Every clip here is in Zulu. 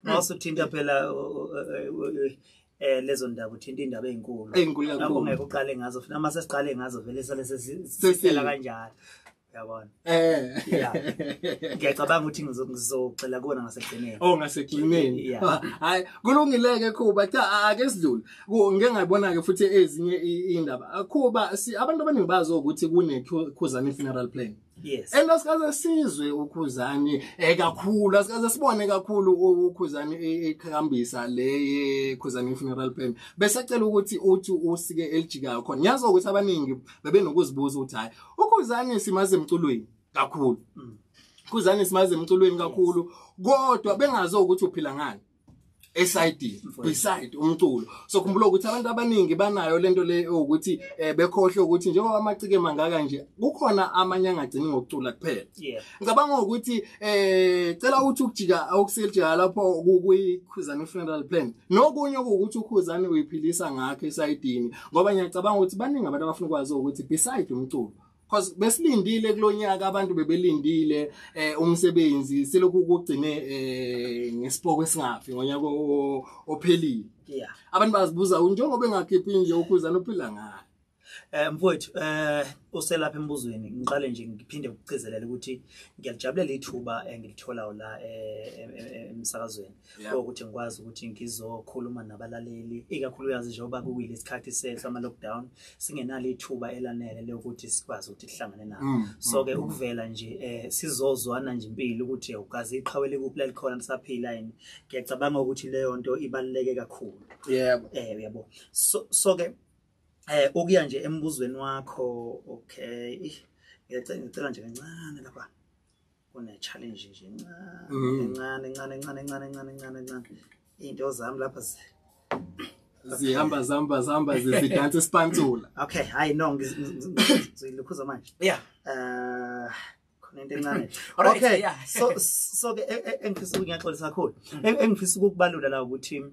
Mawusuthinta phela lezo ndaba, uthinta indaba ezinkulu. Ey'nkulu kakhulu. Ungeke uqale ngazo, futhi uma sesiqale ngazo vele sale sesisela kanjalo. Uyabona? Yeah. Ngiyacabanga ukuthi ngizogxila kuwona ngasekugcineni. Oh, ngasekugcineni. Yeah. Hayi, kulungile-ke Khuba. Cha, ake sidlule. Ngike ngayibona-ke futhi ezinye iy'ndaba. Khuba, abantu abaningi bazi ukuthi kune-Khuzani funeral plan. Yes. And asikaze sizwe uKhuzani kakhulu, asikaze sibone kakhulu uKhuzani eqhakambisa le Khuzani funeral plan. Bese cela ukuthi uthi usike elijikayo khona. Ngiyazi ukuthi abaningi bebenokuzibuza ukuthi hayi, uKhuzani simaze emculweni kakhulu. Khuzani simaze emculweni kakhulu, kodwa bengazi ukuthi uphila ngani eside beside umculo. So khumbula ukuthi abantu abaningi banayo lento le ukuthi bekhohle ukuthi njengoba amacike mangaka nje, kukhona amanye angagcini ngokucula kuphela. Ngicabanga ukuthi cela uthi ukujika okuseljika lapho kuyiKhuzani funeral plan, nokunye ukuthi uKhuzani uyiphilisa ngakho esayidini, ngoba ngiyacabanga ukuthi baningi abantu abafuna ukwazi ukuthi beside umculo, because besilindile kulonyaka, abantu bebelindile umsebenzi, selokhu kugcine ngesipoko esingafi ngonyaka ophelile. Abantu bazibuza njengoba engakhiphi nje, uKhuzani uphila ngani? Mfowethu, uselapha embuzweni, ngiqale nje ngiphinde ukugcizelela ukuthi ngiyalijabulela ithuba engilitholayo la emsakazweni ukuthi ngikwazi ukuthi ngizokhuluma nabalaleli, ikakhulukazi njengoba kuyilesikhathi sama lockdown, singenalo ithuba elanele lokuthi sikwazi ukuthi sihlangane nabo. So ke ukuvela nje sizozwana nje impilo ukuthi ugazi iqhawe likuphi lalikhona lisaphila yini, ngiyacabanga ukuthi leyo nto ibaluleke kakhulu. Uyabo, so ke ukuya nje embuzweni wakho, okay, ngiyacela nje kancane lapha kune challenge nje encane, encane encane encane encane encane encane encane, into zami lapha Zihamba zihamba zihamba, zidansa isipantsula. Okay, hayi no, ngizoyilukhuza manje. Khona into encane. Alright, Okay. yeah. So ke engifisa, ngiyaxolisa kakhulu, engifisa ukukubalula la ukuthi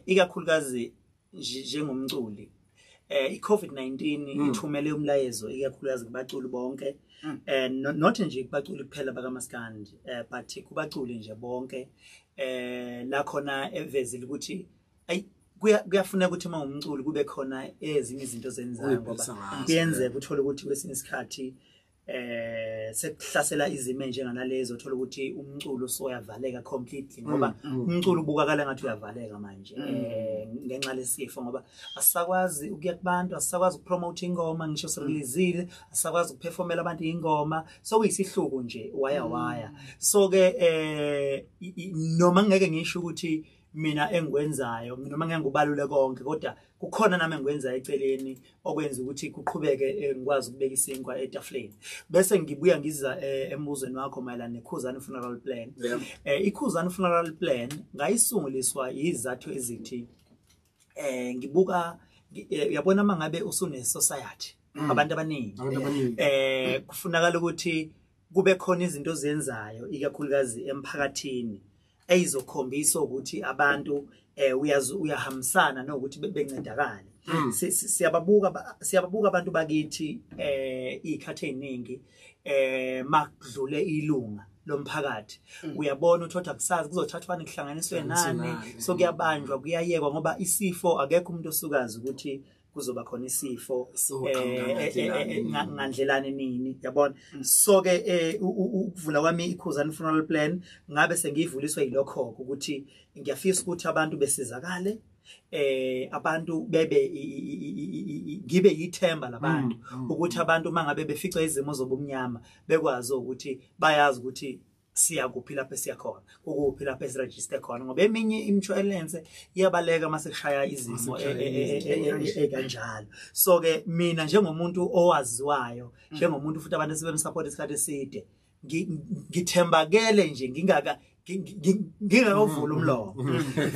ikakhulukazi njengomculi, iCovid-19 ithumele umlayezo ikakhulukazi kubaculi bonke, not nje kubaculi kuphela bakaMaskandi, but kubaculi nje bonke, la khona evezile ukuthi ay kuyafuneka ukuthi uma umculi kube khona ezinye izinto ozenzayo, ngoba Uyiphilisa ngazo, kuyenzeka uthole ukuthi kwesinye isikhathi sekuhlasela izimo enjenganalezo, uthola ukuthi umculo soyavaleka completely, ngoba umculo ubukakala ngathi uyavaleka manje ngenxa lesifo, ngoba asisakwazi ukuya kubantu, asisakwazi ukupromote ingoma ngisho sekulizile, asisakwazi ukuperformela abantu ingoma, so kuyisihluku nje waya waya. So ke noma ngeke ngisho ukuthi mina engikwenzayo, noma ngeke ngikubalule konke, kodwa kukhona nami engikwenzayo eceleni okwenza ukuthi kuqhubeke, ngikwazi ukubeka isinkwa etafuleni. Bese ngibuya ngiza embuzweni wakho mayelana neKhuzani funeral plan. IKhuzani funeral plan ngayisunguliswa izathu ezithi ngibuka uyabona, mangabe usune society, abantu abaningi, Abantu abaningi. Kufunakala ukuthi kube khona izinto ozenzayo ikakhulukazi emphakathini eyizokhombisa ukuthi abantu uyahambisana nokuthi bencedakale. Siyababuka abantu bakithi izikhathi eziningi, makudlule ilunga lomphakathi, uyabona uthola akusazi kuzothathwana kuhlanganiswe Kuhlanganiswe nani, nani. So kuyabanjwa, kuyayekwa, ngoba isifo akekho umuntu osukazi ukuthi kuzoba khona isifo So, qhamuka ngandlelani nini. Ngandlelani nini, yabona. So ke ukuvula kwami iKhuzani funeral plan ngabe sengiyivuliswa yilokho ukuthi ngiyafisa ukuthi abantu besizakale, abantu bebe ngibe yithemba labantu, ukuthi abantu mangabe befica izimo zobumnyama bekwazi ukuthi bayazi ukuthi siya kuphi lapho esiyakhona, ukuphi lapho esiregister khona, ngoba eminye imshwalense iyabaleka mase kushaya izimo Mase kushaya izimo. Ekanjalo. So ke mina njengomuntu owaziwayo, njengomuntu futhi abantu sebemsupport isikhathi eside, ngithembakele nje ngingakavula umlomo,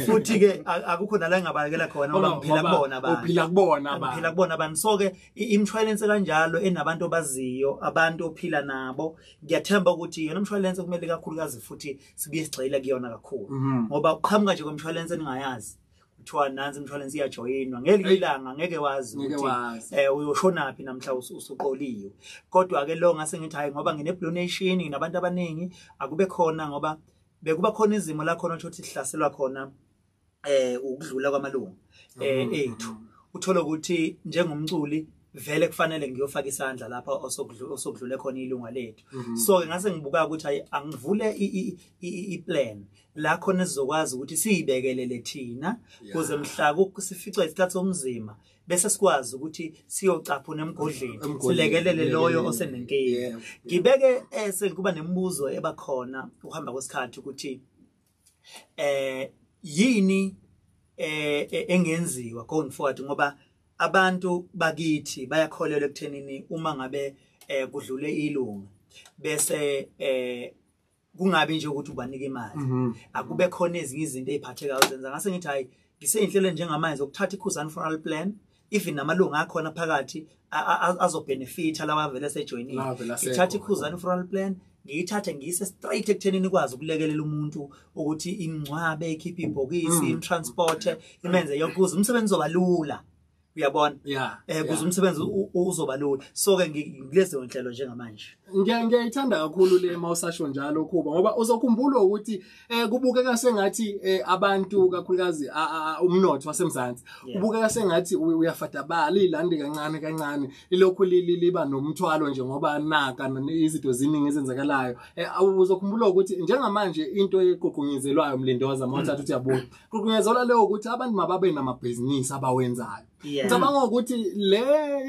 futhi ke akukho nala engabalekela khona, ngoba ngiphila Ngoba kubona abantu. Uphila kubona abantu. Ngiphila kubona abantu. So ke imshwalense kanjalo enabantu obaziyo, abantu ophila nabo, ngiyathemba ukuthi yona umshwalense kumele kakhulukazi futhi sibuye sigxile kuyona kakhulu, ngoba uqhamuka nje kwemshwalense ningayazi, kuthiwa nansi imshwalense iyajoyinwa ngelinye Hey. ilanga, ngeke wazi Ngeke ukuthi wazi. Uyoshonaphi namhla usuqoliwe. Kodwa ke lo ngase ngithi hayi, ngoba ngine Blue Nation, nginabantu abaningi, akube khona ngoba Bekuba khona izimo la khona ukuthi sihlaselwa khona ukudlula kwamalungu ethu. Uthola ukuthi njengomculi vele kufanele ngiyofaka isandla lapha osokudlule khona ilunga lethu. So ke ngase ngibuka ukuthi hayi, angivule i-plan la khona sizokwazi ukuthi siyibekelele thina kuze mhla sificwa isikhathi somzima bese sikwazi ukuthi siyocaphuna emgodleni, silekelele loyo osenenkinga. Ngibeke sekuba nemibuzo ebakhona ukuhamba kwesikhathi ukuthi yini engenziwa going forward, ngoba abantu bakithi bayakholelwa ekuthenini uma ngabe kudlule ilunga bese kungabi nje ukuthi ubanika imali, akube khona ezinye izinto eziphathekayo zenza. Ngase ngithi hayi, ngiseyinhlelo njengamanje zokuthatha iKhuzani funeral plan, even namalungu akhona phakathi azobenefita lawa vele sejoinile. Ngithatha iKhuzani funeral plan ngiyithathe ngiyise straight ekuthenini ikwazi ukulekelela umuntu ukuthi imngcwabe, ikhiphe ibhokisi, imtransport, imenze yonke ukuze umsebenzi uzoba lula. Uyabona? Kuze umsebenzi uzoba lula. So ke ngilezo inhlelo njengamanje. Ngiyayithanda kakhulu le mawusasho njalo Khuba, ngoba uzokhumbula ukuthi kubukeka sengathi abantu kakhulukazi umnotho waseMzansi ubukeka sengathi uyafadabala, ilandi kancane kancane ilokhu liba nomthwalo nje ngoba naka izinto ziningi ezenzakalayo. Uzokhumbula ukuthi njengamanje into eqoqonyezelwayo Mlindoza mawuthatha uthi yabuka qoqonyezelwa leyo ukuthi abantu mababe namabhizinisi abawenzayo. Ngicabanga ukuthi le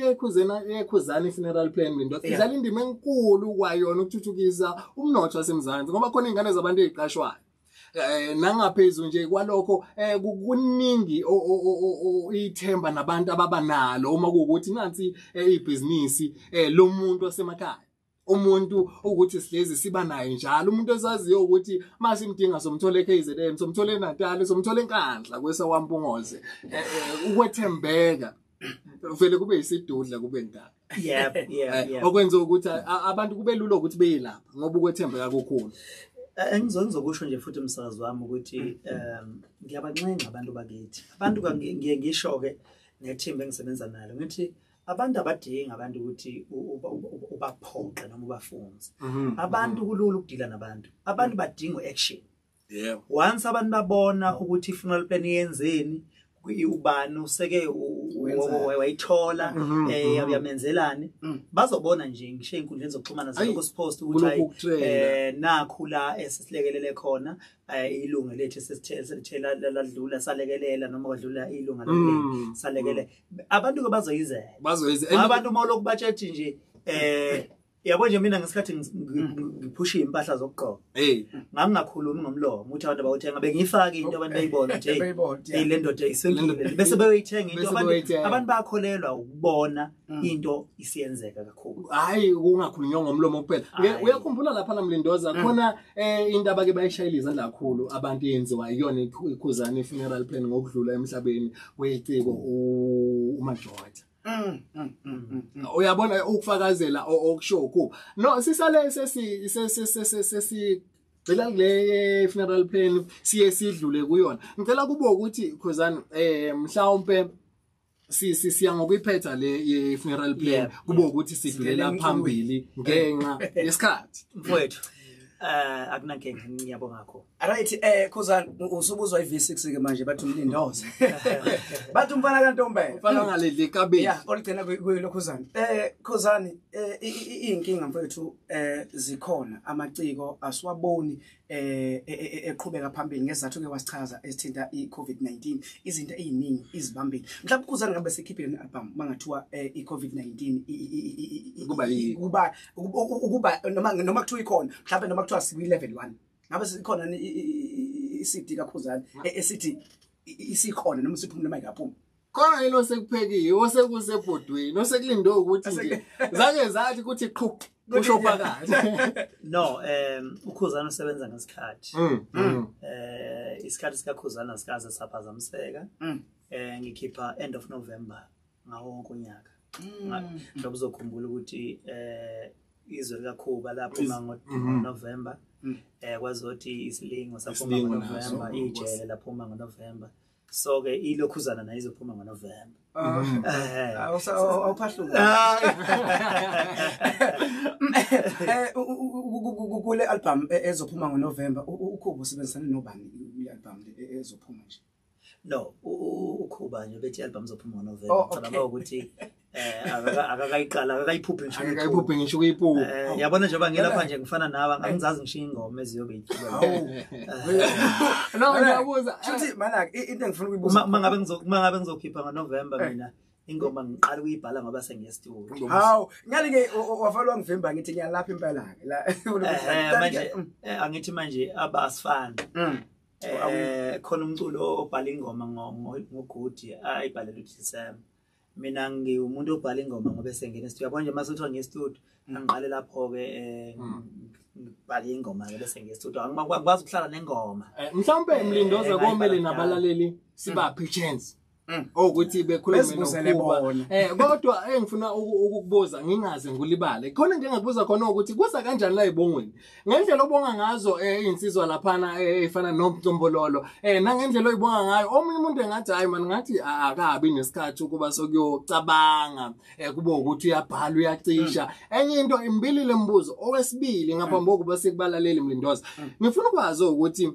yeKhuzani funeral plan Mlindoza idlala indima enkulu kwayona ukuthuthukisa umnotho waseMzansi, ngoba khona ingane zabantu eziqashwayo. Nangaphezulu nje kwalokho kuningi ithemba nabantu ababanalo uma kuwukuthi nansi ibhizinisi lomuntu wasemakhaya, umuntu ukuthi sihlezi siba naye njalo, umuntu osaziyo ukuthi masimdinga somthole eKZN, somthole eNatal, somthole eNkandla kwesawaMpungoze. Ukwethembeka vele kube isidudla kube ngaka. Yep. Okwenza ukuthi abantu kube lula ukuthi beyilapha ngoba ukwethembeka kukhulu. Engizokusho nje futhi umsakazi wami ukuthi ngiyabancenga abantu bakithi. Abantu ngiye ngisho ke nethimba engisebenza nalo ngithi abantu abadinga abantu ukuthi ubaphoqe noma ubafunze. Abantu kulula ukudila nabantu. Abantu badinga action. Yebo. Once abantu babona ukuthi funeral plan yenzeni, ubani useke wayithola yamenzelani, bazobona nje ngisho einkundleni zokuxhumana zokusipost ukuthi nakhu la esisilekelele khona ilunga lethu esesithela ladlula salekelela noma kwadlula ilunga lamlimi salekele. Abantu ke bazoyizela. Abantu uma lokhu batshethi nje yabo nje mina ngesikhathi ngiphusha impahla zokugqoka ngangingakhulumi ngomlomo ukuthi abantu abawuthenga, bengiyifaka into abantu bayibona ukuthi hey le ndoda isengile bese beyoyithenga into. Abantu bayakholelwa ukubona into isiyenzeka kakhulu, hayi ukungakhulunywa ngomlomo kuphela. Uyakhumbula lapha naMlindoza khona into abake bayishayela izandla kakhulu abantu yenziwa iyona iKhuzani funeral plan ngokudlula emhlabeni weciko uMajotha. Uyabona ukufakazela okusho Khuba. No, sisale sesi gcila kule funeral plan siye sidlule kuyona. Ngicela kubo ukuthi Khuzani mhlawumbe siya ngokuyiphetha le ye funeral plan kube ukuthi sidlulela phambili ngenxa yesikhathi. Mfowethu akunankinga, ngiyabonga kakhulu. Right, Khuzani usubuzwa iV6 ke manje bathi uMlindoza. Bathi umfana kaNtombela. Umfana ngaleli kabili. Yeah, oligcina kuyilo Khuzani. Khuzani inkinga mfowethu zikhona amaciko asiwaboni eqhubeka phambili ngezathu ke wasichaza esithinta iCovid-19, izinto eziningi izibambile. Mhlawumbe Khuzani ngabe sekhiphile nealbum mangathiwa iCovid-19 kuba ukuba noma kuthiwa ikhona, mhlawumbe noma kuthiwa sikwi level 1. Ngabe sikhona iCD kaKhuzani esithi isikhona noma siphuma noma ikaphuma? Khona yilo sekuphekiwe, osekusebhodweni, osekulindwe ukuthi nje zake zathi ukuthi qhu kusho phakathi. No, uKhuzani usebenza ngesikhathi. Isikhathi sikaKhuzani asikaze saphazamiseka. Ngikhipha end of November ngawo wonke unyaka. Njengoba uzokhumbula ukuthi izwe likaKhuba laphuma ngoNovember, kwazothi isilingo saphuma ngoNovember, ijele laphuma ngoNovember. So ke ilokhuzana nayo izophuma ngoNovember. Awuphahluka. Kule album ezophuma ngoNovember uKhuba usebenzisana nobani kule album ezophuma nje? No, uKhuba nje bethi album izophuma ngoNovember. Cabanga ukuthi akakayiqala akakayiphuphi ngisho akakayiphuphi ngisho ukuyiphupha. Yabona njengoba ngilapha nje ngifana nawe angizazi ngisho ingoma eziyobe iculwa. No, ngiyabuza. Shuthi mana into engifuna ukuyibuza uma ngabe ngizokhipha ngoNovember mina ingoma ngiqala ukuyibhala ngoba sengiye studio. Hawu, ngale ke wafalwa ngivimba ngithi ngiyalapha impela ke la. Manje angithi manje abasifani. Khona umculo obhala ingoma ngoGudi ayibhalela uDecember. Mina ngiwumuntu obhala ingoma ngoba sengena studio. Yabona nje mase kuthiwa ngiye studio angiqale lapho ke ngibhale ingoma ke bese ngiye studio. Angikwazi ukuhlala nengoma. Mhlawumbe Mlindoza komele nabalaleli sibaphe chance. Ukuthi bekhulume noKhuba. Kodwa engifuna ukukubuza ngingaze ngulibale. Khona nje engakubuza khona ukuthi kuza kanjani la ebongweni? Ngendlela obonga ngazo insizwa laphana efana noMcombololo. Nangendlela oyibonga ngayo omunye umuntu engathi hayi man ngathi akabi nesikhathi ukuba sokuyocabanga kube ukuthi uyabhala uyacisha. Enye into imbilile mbuzo owesibili ngaphambi kokuba sikubalaleli Mlindoza. Ngifuna ukwazi ukuthi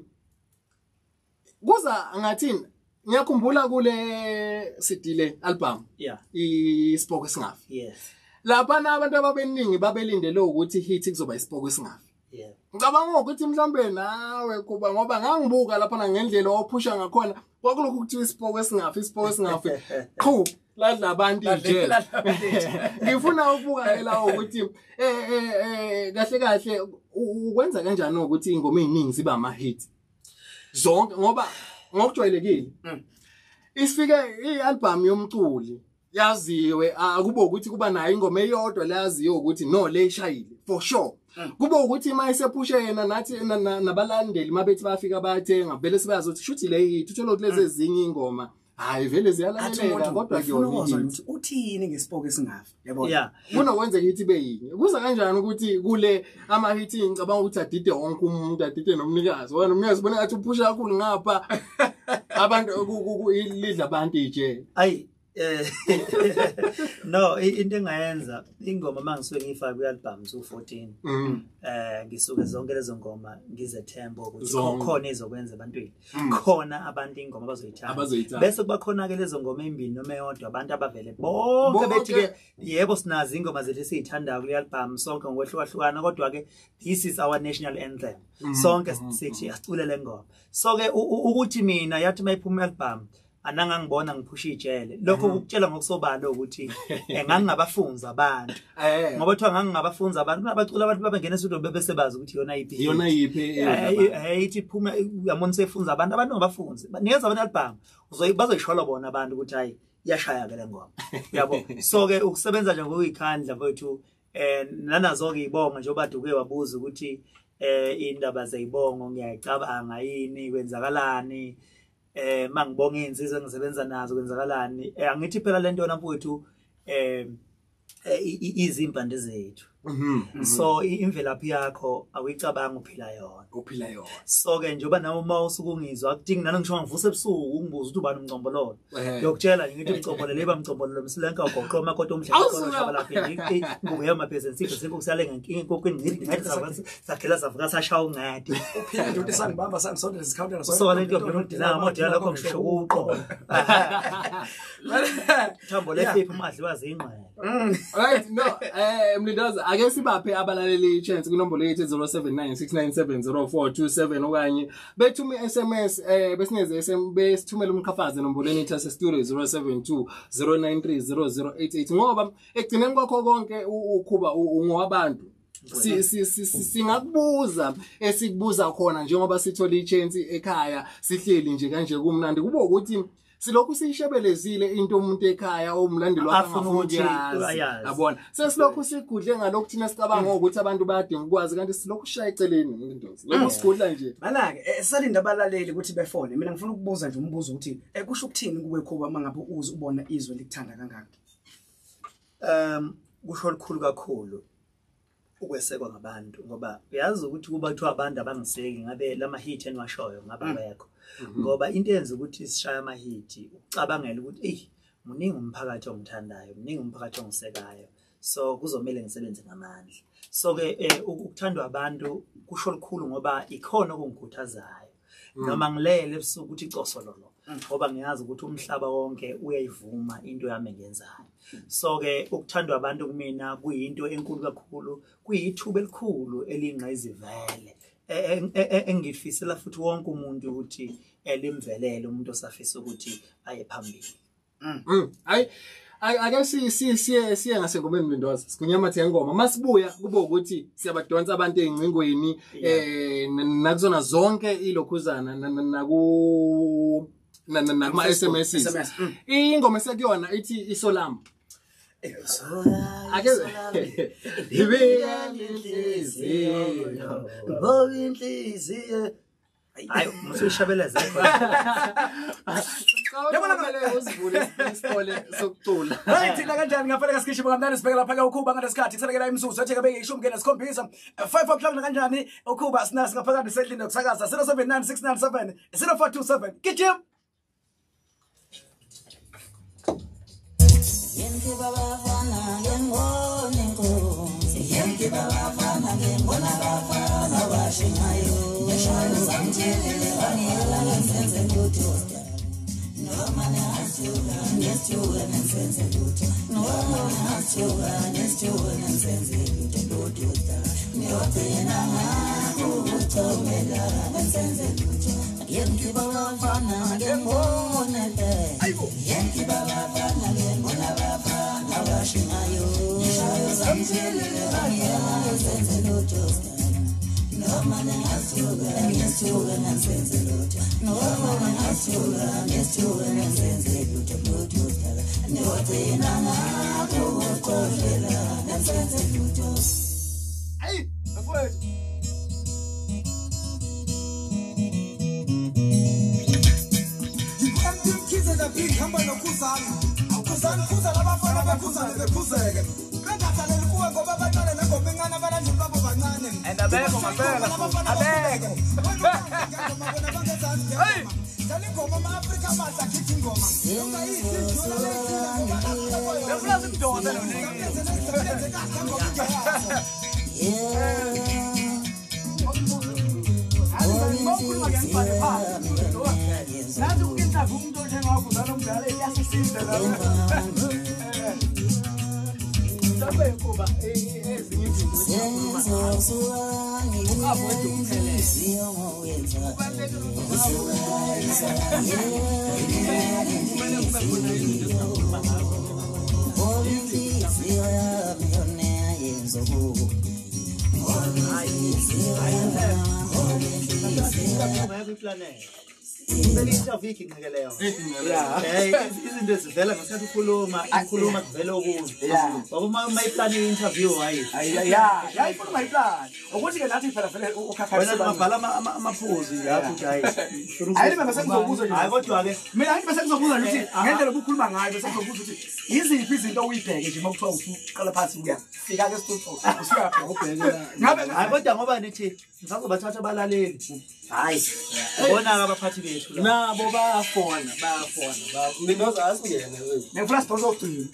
kuza ngathini? Ngiyakhumbula kule CD le album. Yeah. Isipoko esingafi. Yes. Lapha abantu ababeningi babelindele ukuthi hit kuzoba isipoko esingafi. Yeah. Ngicabanga ukuthi mhlambe nawe Kuba ngoba ngangibuka lapha ngendlela ophusha ngakhona kwakulokhu kuthiwa isipoko esingafi isipoko esingafi. Qhu ladla abantu nje. Ngifuna ukubuka la ukuthi kahle kahle ukwenza kanjani ukuthi ingoma eziningi ziba ama hit. Zonke ngoba ngokujwayelekile isifike ialbum yomculi yaziwe akube ukuthi kuba nayo ingoma eyodwa leyaziyo ukuthi no le ishayile for sure. Kube ukuthi mayisephushe yena nathi nabalandeli mabethi bafika bayathenga vele sibayazi ukuthi shuthi le hit uthola ukuthi lezi ezinye ingoma hayi vele ziyalaleleka kodwa kuyona uthini ngesipoko esingafi yabona. Yeah, kunokwenzeka ithi beyinye kuza kanjani ukuthi kule ama hit ngicabanga ukuthi adide wonke umuntu adide nomnikazi wena nomnikazi ubona ngathi uphusha kakhulu ngapha abantu lidla abantu nje. Ayi no, into engayenza ingoma mangisuke ngiyifaka kwi-album zu14 ngisuke zonke lezo ngoma ngizethemba ukuthi khona izokwenza ebantwini, khona abantu ingoma abazoyithanda, bese kuba khona ke lezo ngoma ezimbili noma eyodwa abantu abavele bonke bethi ke yebo sinazo ingoma zethu esizithandayo kule-album sonke ngokwehlukahlukana, kodwa ke this is our national anthem, sonke sithi asicule le ngoma. So ke ukuthi mina yathi mayiphuma i-album anangangibona ngiphusha ijele, lokho ukutshela ngokusobala ukuthi ngangingabafunza abantu, ngoba kuthiwa ngangingabafunza abantu kunabacula abantu babengena estudio bese bazi ukuthi yona yiphi yona yiphi ithi iphuma uyabona sefunza abantu abantu ngabafunzi nikeza abantu album bazoyishola bona abantu ukuthi hayi iyashaya ke le ngoma yabo. So ke ukusebenza nje ngokuyikhandla mfowethu nanazo ke ibonga njengoba duke wabuza ukuthi indaba zeyibongo ngiyayicabanga yini kwenzakalani, mangibonga insizwe engisebenza nazo kwenzakalani. Angithi phela lento yona mfowethu izimpande zethu. So imvelaphi yakho awuyicabanga uphila yona uphila yona. So ke njengoba nawe uma usukungizwa akudingi nami ngisho ngivusa ebusuku ungibuza ukuthi ubani uMcombololo, ngiyokutshela nje ngithi uMcombololo leba Mcombololo msilenka ugoqo amakoti omhlaba khona shabala phela ingubo yamaphezulu sipho kusale ngenkinga inkukhu ingcidi ngathi sakhela savuka sashaya ungadi uphinde uthi sangibamba sangisondela izikhawuntela so lento yokudina amodela lokho ngisho uqobo thambo lefiphi umadliwa zingqele. Right, no Mlindoza ake sibaphe abalaleli chance kwinombolo yethu 0796970427 okanye bethume SMS besineze SMS besithumele umqhafazo enombolweni yethu yase studio 0720930088 ngoba ekugcineni kwakho konke uKhuba ungowabantu. Singakubuza esikubuza khona njengoba sithola ichance ekhaya sihleli nje kanje kumnandi kube ukuthi silokhu siyishebelezile into umuntu ekhaya omlandeli wakhe Afuna ukuthi angafuni ayazi. Yabona sesilokhu sigudle ngalokhu thina sicabanga ukuthi abantu bayadinga ukwazi kanti silokhu shaya eceleni Mlindoza lokhu sigudla nje. Mana-ke sisalinda abalaleli ukuthi befone. Mina ngifuna ukubuza nje umbuzo ukuthi kusho ukuthini kuwe Khuba uma ngabe uze ubona izwe likuthanda kangaka? Kusho olukhulu kakhulu. Ukwesekwa ngabantu, ngoba uyazi ukuthi kuba kuthiwa abantu abangiseki ngabe lama hit engiwashoyo ngabe abekho. Ngoba into eyenza ukuthi sishaye ama hit ukucabangela ukuthi ey muningi umphakathi ongithandayo, muningi umphakathi ongisekayo, so kuzomela ngisebenze ngamandla. So ke ukuthandwa abantu kusho lukhulu ngoba ikhona okungikhuthazayo. Noma ngilele ebusuku ukuthi icosololo, ngoba ngiyazi ukuthi umhlaba wonke uyayivuma into yami engiyenzayo. So ke ukuthandwa abantu kumina kuyinto enkulu kakhulu, kuyithuba elikhulu elingqayizivele engifisela futhi wonke umuntu ukuthi elimvelele umuntu osafisa ukuthi aye phambili. Hayi, ake siye ngasengomeni Mlindoza, sigunyamathe ngoma. Masibuya kube ukuthi siyabadonsa abantu ey'ngcingweni nakuzona zonke ilokhuzana naku nakuma SMS. Ingoma esekuyona ithi Isolam. Ake inhliziyo. Hayi, musuyishabeleze khona. Yabona vele uzivule isikole sokucula. Hayi thina kanjani ngafana kasigijima kamnandi sibheke lapha ke ukhuba ngalesikhathi kusalekela imizuzu ethi ke 17 5 o'clock kanjani ukhuba sinasi ngaphakathi sendlini yokusakaza 079 697 0427 gijima. Yemke babafana ngembona inkosi, yemke babafana ngembona abafana bashingayo, ngishayo samthelele baniyela ngenze lutho, noma nehasuka ngesithuka ngenze lutho, noma nehasuka ngesithuka ngenze lutho lutho, ngiyogcina ngakuthomela ngenze lutho, yemke babafana ngembona yemke babafana ngembona abafana bashingayo, ngishayo samthelele baniyela ngenze lutho. Noma nehasuka ngesithuka ngenze lutho, noma nehasuka ngesithuka ngenze lutho lutho, ngiyogcina ngakuxolela ngenze lutho. Hayi mfowethu, hamba noKhuzani, Khuzani khuza labafana bekhuzane bekhuzeke, bengathaleli kuwe ngoba abantwana nengoma encane abalandeli babo bancane. And abekho ngempela, abekho. Hey, dlala ingoma ama-Afrika amahle akhiphe ingoma. Befuna simdonse lo nigga. Nathi ukinhlamvu umuntu onjengaKhuzani omdala iyasisiza lapha. Mhlawumbe kuba ezinye izinto u-avoid ukuphelela. Kumele kube khona izinto esingakhuluma ngazo. Impela interview iginqikeleyo. Izinto ezivela ngesikhathi ukhuluma, ukhuluma kuvela okunye. Ngoba uma iplani i-interview hayi. Ya, yayifuna ungayiplani. Ukuthi ke nathi phela vele ukhakha Wena ungabhala amaphuzu lapho uthi hayi. Hayi mina bese ngizobuza nje. Hayi kodwa ke mina ngithi bese ngizobuza nje ukuthi ngendlela obukhuluma ngayo bese ngizobuza ukuthi yiziphi izinto oyibheke nje uma kuthiwa usuqala phansi uyafika ke studio usuyabheka ubheke. Ngabe hayi kodwa ngoba nithi ngisazobathatha abalaleli. Hayi. Ubona abaphathi bethu la. Nabo bayafona, bayafona. Mlindoza asingene wethu. Ngifuna sidonse ogcina.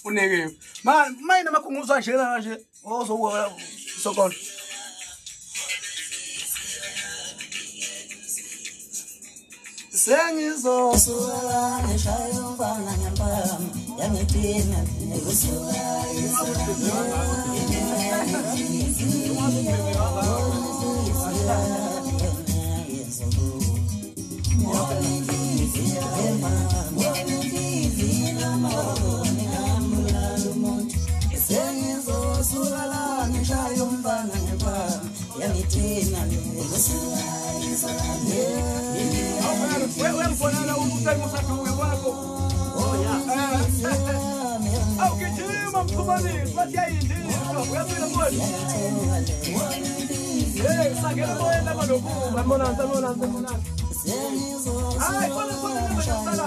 Uneke. Manje namakhunguzo nje kanje ozokuwa sokolo. Sengizosuka ngishaye umfana ngempama yangiqina ngikusuka Sengizosuka ngishaye umfana ngempama yangiqina ngikusuka. Uyambonana uTaimusaduke kwakho. Awu gijima mxhumanisi bathi yayindiswa uyaphila mfowethu. Hey sangena moyeni lapha nokuba sanibonani sanibonani sanibonani. Hayi khona khona nami nomsakazo.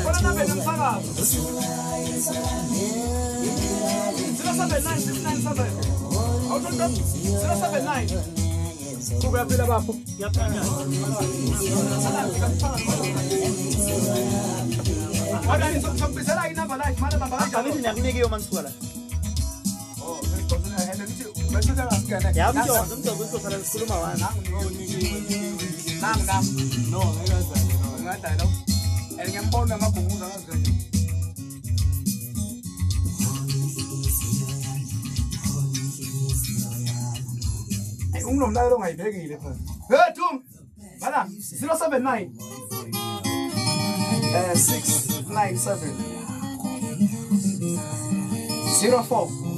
Khona nami nomsakazo. Umsakazo 079 697 awuthonto 079 kuyaphila bafo ngiyaphala inamba live manje baba kanjani angithi ngiyakunika iyo manisuka la. Oh ya mjonzo mjonzo usosala sikhuluma wani nang nang no ngadala ngiyambona amabhunguza ngazi kanje. Unginomlayelo ongayibhekile phela. Hey Thum. Bala 079 697 04